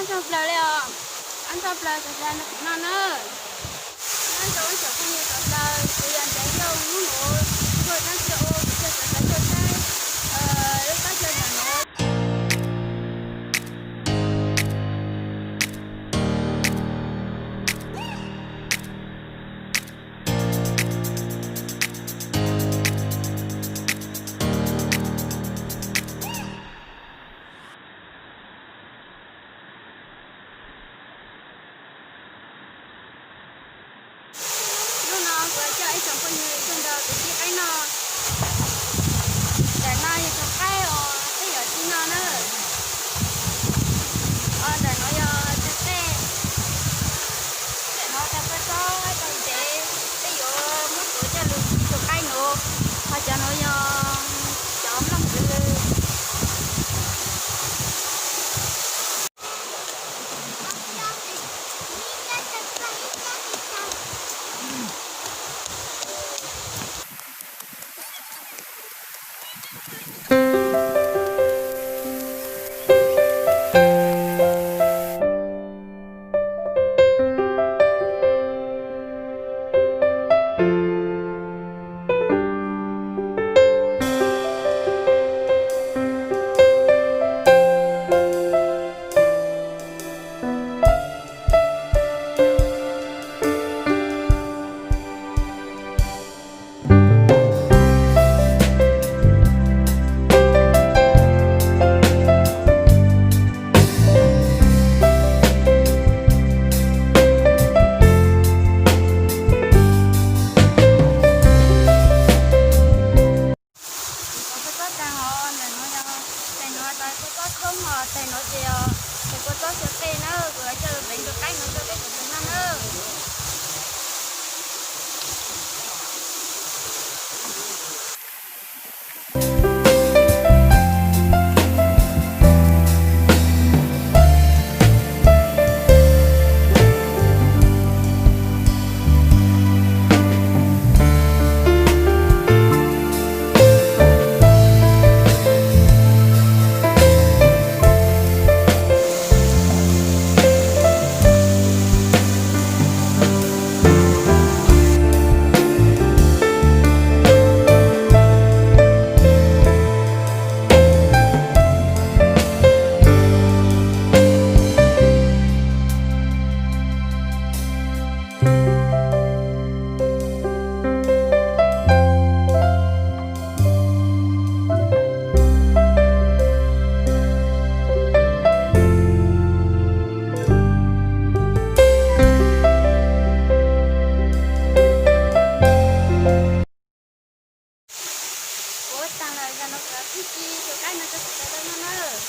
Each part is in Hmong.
Ib tsoom plaws li os, ib tsoom plaws sawv daws nrog kuv noj nawb. Nyob zoo ib tsoom phooj ywg sawv daws, kuv yog Ntev Yooj, hnub no tuaj dab tsi ua kuv coj sawv daws tuaj saib lub qab chaw ntawm no. Hnub no kuv coj ib tsoom phooj ywg tuaj nrog kuv sib qaib noj. Ntawm no yog tsob qaib uas peb yuav sib noj na. Ntawm no yog tsob qaib, ntawm no tau kua txob tau ntsev, peb yuav muab tuav coj los sib tsob qaib no. Ho cov no yog cov nplooj kwv. Tau kua txob tag os, ntawm no yog, tes no tau kua txob khoob os, tes no ces yog tes kua txob xyaw qej na, kuv yuav coj los pev tus qaib no rau peb sawv daws noj na. Ua tag lawm, yog no kuv pib ci tus qaib no rau sawv daws tau noj nawb.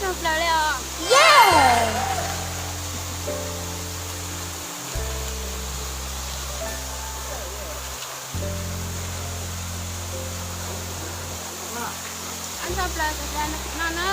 Tag plaws li os. Tag plaws, no na.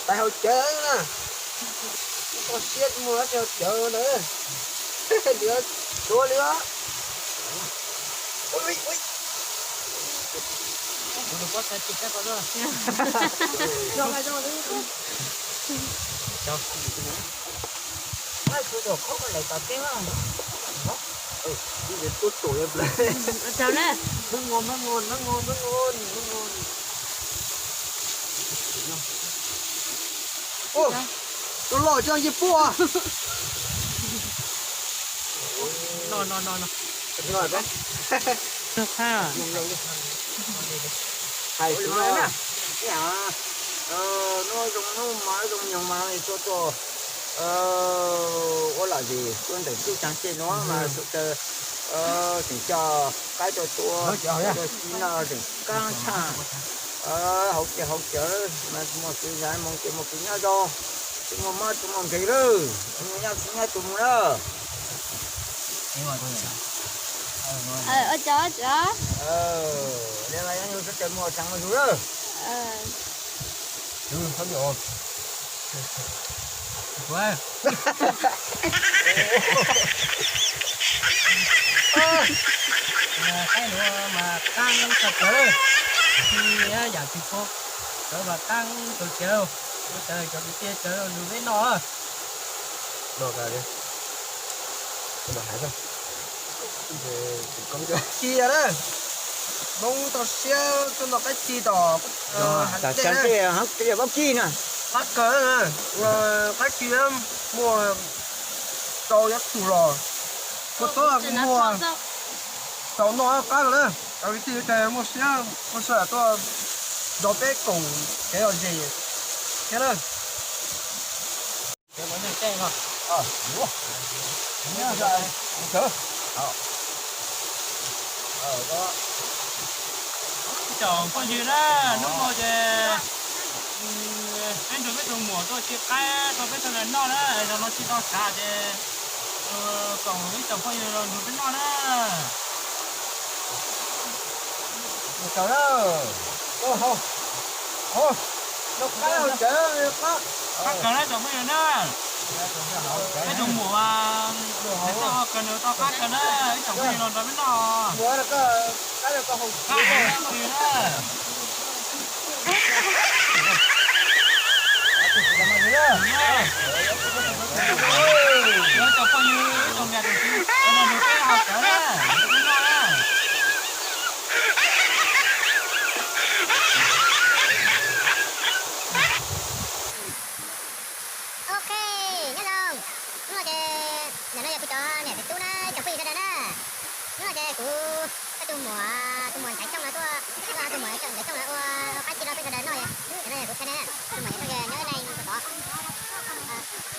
Tais hauv cawv na, koj siab muag hauv cawv ntawd, ntiav tuav li os. Tuaj tus, tuaj tus, tuaj tus. Tus loj tseem nce puab. No no no no. Hais xwb na, hnub zoo hnub mas zoo nyoog mas tuaj tuaj ua lam zis tuaj ntawm ntug caag ces nuav mas sawv daws tseem coj qaib rau tua, rau ci no tseem kaab tshaj. Hauv ces hauv cawv mas muaj kev zam moo ces muaj kev nyob zoo, tsis muaj mob tsis muaj nkeeg lawm, nyob tsis nyob tus mus na. Sawv daws muaj tsav muaj zug lawm. Qaib nuav mas qaab tshaj plaws, tsis yam tsis pub, sawv mas qaab tshaj plaws, cov kwv tij sawv daws nrug peb noj. Ci na, Hmoob toj siab tuaj noj qaib ci tom hav dej na. Qaib kawg, qaib ci muaj rau yuav txhum los, muaj txob muaj rau noj qab kawg na. Cov kwv tij sawv daws muaj siab muaj sij hawm tuaj nrog peb koom kev lom zem thiab na. Ib tsoom phooj ywg na, hnub no ces peb nrug peb tus muam tuaj ci qaib rau peb sawv daws noj na, zaum no tsis tau tshav ces koom ib tsoom phooj ywg los nrug peb noj na. Qab kawg na tsoom phooj ywg na, peb tus muam mas nws txawj ua kawg, nws tau qab kawg na, ib tsoom phooj ywg los nrog peb noj. Qab kawg na phooj ywg na. Phooj ywg, tus niam tus txiv, tus niam tus txiv hais cawv na, tus txiv noj na. Ok, nyob zoo. Hnub no ces ntawm no yog kuv cov niam txiv tub na, cov phooj ywg sawv daws na. Hnub no ces kuv, tus muam, tus muam Ntxhais Xyooj no tuaj, tus muam Ntxhais Xyooj no ua, ua qab ci rau peb sawv daws noj, ntawm no kuv qhia nej, tus muam Ntxhais Xyooj nyob nej tus tod.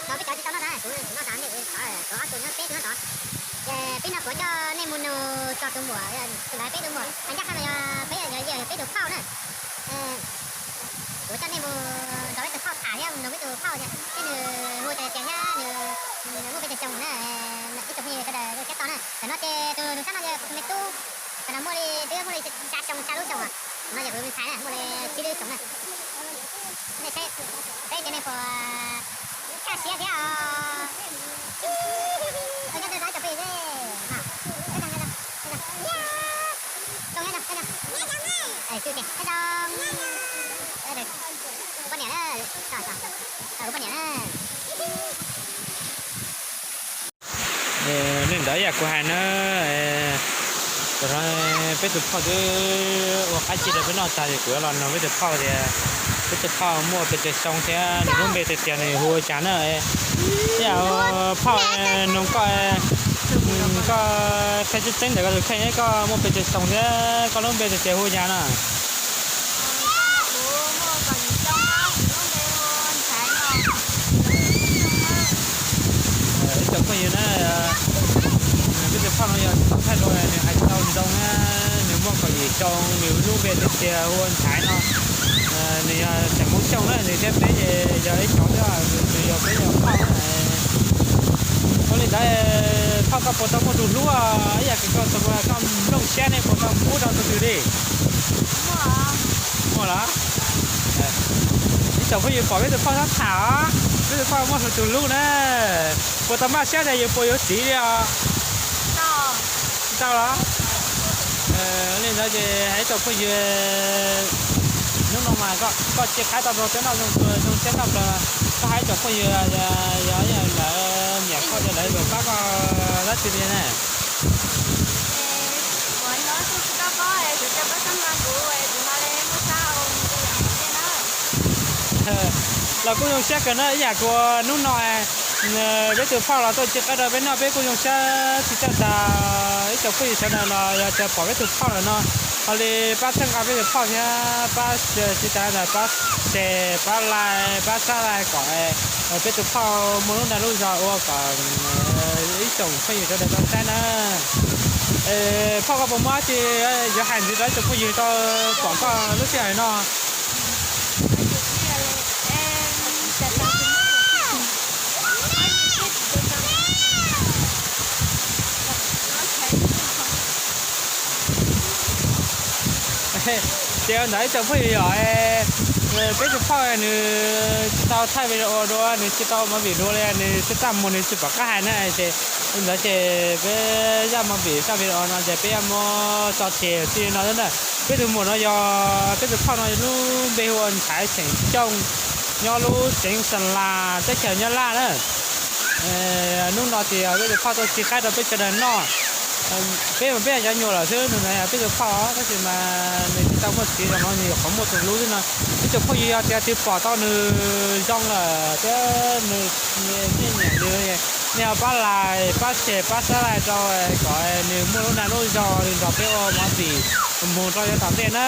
No peb cov tsis tau noj na, kuv tsis noj tas nej, kuv ob tug nyob peb tug nyob tod. Ces peb no kuv coj nej mus nug txog tus muam, tus ntawd peb tus muam, ncaj qha no yog peb, yog peb tus phauj na. Kuv coj nej mus nrog peb tus phauj tham thiab mus nug peb tus phauj thiab, seb nws hu cov tias thiab nws muaj pes tsawg xyoo na, ib tsoom phooj ywg sawv daws thiab tau na. Ntawm no ces tus nug sab no yog kuv tus me tub, ntawm no muaj li, twb muaj li xya xyoo xya lub xyoo os. Ntawm no yog kuv tus me ntxhais na, muaj li tsib lub xyoo na. Nej saib, peb cov nej puas kaj siab thiab os? Ua nyob rau ib tsoom phooj ywg, kuv poj niam na, kuv poj niam na. Nej ntawd yam kuv hais na, tam no peb tus phauj twb ua qab ci rau peb noj tag ces kuv yuav los nug peb tus phauj tias peb tus phauj muaj pes tsawg xyoo thiab nws lub npe tiag tiag nws hu ua cas na. Yam phauj, nug koj, koj qhia tseeb tseeb ntawm koj tus kheej, koj muaj pes tsawg xyoo thiab koj lub npe tiag tiag hu ua cas no? Ib tsoom phooj ywg na, peb tus phauj no yog tsis tau thaij dua, nws hais tsis tau zoo na, nws muaj kaum yim xyoo, nws lub npe tiag tiag hu ua Ntxhais no. Nws yog tseem Hmoob Xyooj na, nws thiab peb ces yog ib cov thiab, nws yog peb yog phauj na. Ua li ntawd, phauj koj puas tau muaj tus hlub ib yam koj, koj nplooj siab ne, puas tau pub rau tus twg li? Muaj los? Ib tsoom phooj ywg pom peb tus phauj sab tham os, peb tus phauj muaj tus hlub na, puas tau maj siab tias yus puas yuav txiv li os? Tsis tau los? Li ntawd ces hais ib tsoom phooj ywg, hnub no mas koj cia qhaib tau rau peb noj zoo siab noj plaws, koj hais ib tsoom phooj ywg, yog lawv nyiam koj ces lawv yuav pab koj dab tsi li ne? Los kuj zoo siab kawg na, ib yam kuv hnub no peb tus phauj los tuaj cia qhaib rau peb noj, peb kuj zoo siab tsis txawj tas. Ib tsoom phooj ywg sawv daws los yog tias pom peb tus phauj lawm no, ho li pab txhawb nqa peb tus phauj thiab pab, tsis tas ntawd pab share, pab like, pab subscribe kom peb tus phauj muaj lub dag lub zog ua kom ib tsoom phooj ywg sawv daws tau saib na. Phauj koj puas muaj dab tsi yuav hais ntxiv rau ib tsoom phooj ywg tau pom koj lub sij hawm no? Ces ntawd ib tsoom phooj ywg yom, peb tus phauj nws tsis tau thaij video dua, nws tsis tau movie dua li, nws tsis txaj muag nws tsis pom qab hais na ces li ntawd ces peb zaj movie zaj video no ces peb yuav muab tso tseg txij no xwb na. Peb tus muam no yog, peb tus phauj no lub npe hu ua Ntxhais Xeem Xyooj, nyob lub xeev Xa Las teb chaws Nyab Laj na. Hnub no ces peb tus phauj tuaj cia qhaib rau peb sawv daws noj. Peb mas peb yog cov nyuam lawm xwb, nws yog peb tus phauj tab sis mas nws tsis tau muaj txiv, zoo no nws nyuam qhuav muaj tus hlub xwb no. Ib tsoom phooj ywg yog tias twg pom tau nws zoo lawm thiab nws, nej nyiam nws, nej ho pab like, pab share, pab subscribe rau kom nws muaj lub dag lub zog nws nrog peb ua movie mus rau yav tom ntej na.